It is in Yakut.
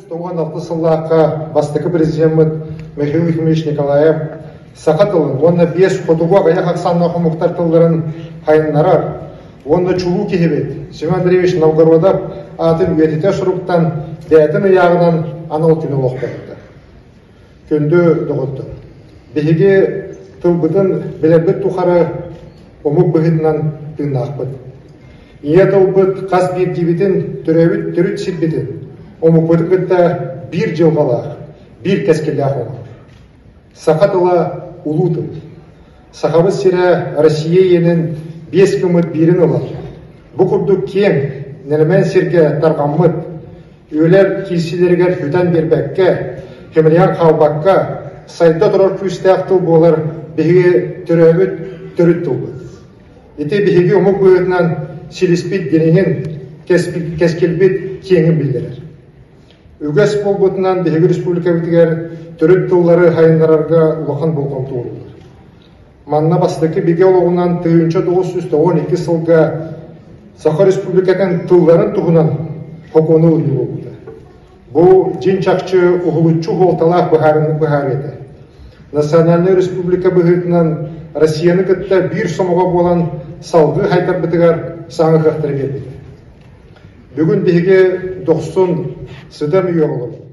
96 сыллаахха бастакы президеммит Михаил Ефимович Николаев саха тылын уонна биэс хотугу аҕыйах ахсааннаах омуктар тылларын хайыннарар уонна чулуу киһибит Семен Андреевич Новгородов аатын үйэтитэр суруктан бэйэтин ыйааҕынан анал күнү олохтообута. Күндү доҕоттор, биһиги тылбытын билэрбит тухары омук быһыытынан тыыннаахпыт. Ийэ тылбыт хас биирдиибитин төрөөбүт төрүт сирбитин, омукпутун кытта биир дьылҕалаах, биир кэскиллээх оҥорор. Саха тыла улуу тыл. Сахабыт сирэ Россия иэнин биэс гыммыт биирин ылар. Бу курдук киэҥ, нэлэмэн сиргэ тарҕаммыт, үлэр киирсиилэригэр сүтэн биэрбэккэ, кэмэлийэн хаалбакка, сайда турар күүстээх тыл буолар биһиги төрөөбүт төрүт тылбыт. Ити биһиги омук быһыытынан силиспит дириҥин, кэскилбит киэҥин биллэрэр. Үгэс буолбутунан биһиги республикабытыгар төрүт тыллары сайыннарарга улахан болҕомто ууруллар. Манна бастакы бигэ олоҕунан 1992 сылга Саха Республикатын тылларын туһунан сокуону ылыы буолбута. Бу дьиҥ-чахчы уһулуччу суолталаах быһаарыы этэ. Национальнай республика быһыытынан Россияны кытта биир сомоҕо буолан салгыы хайдарбытыгар саҥа кыахтары биэрбитэ. Бүгүн биһиги дохсун, сыдам үйэ оҕолорбут.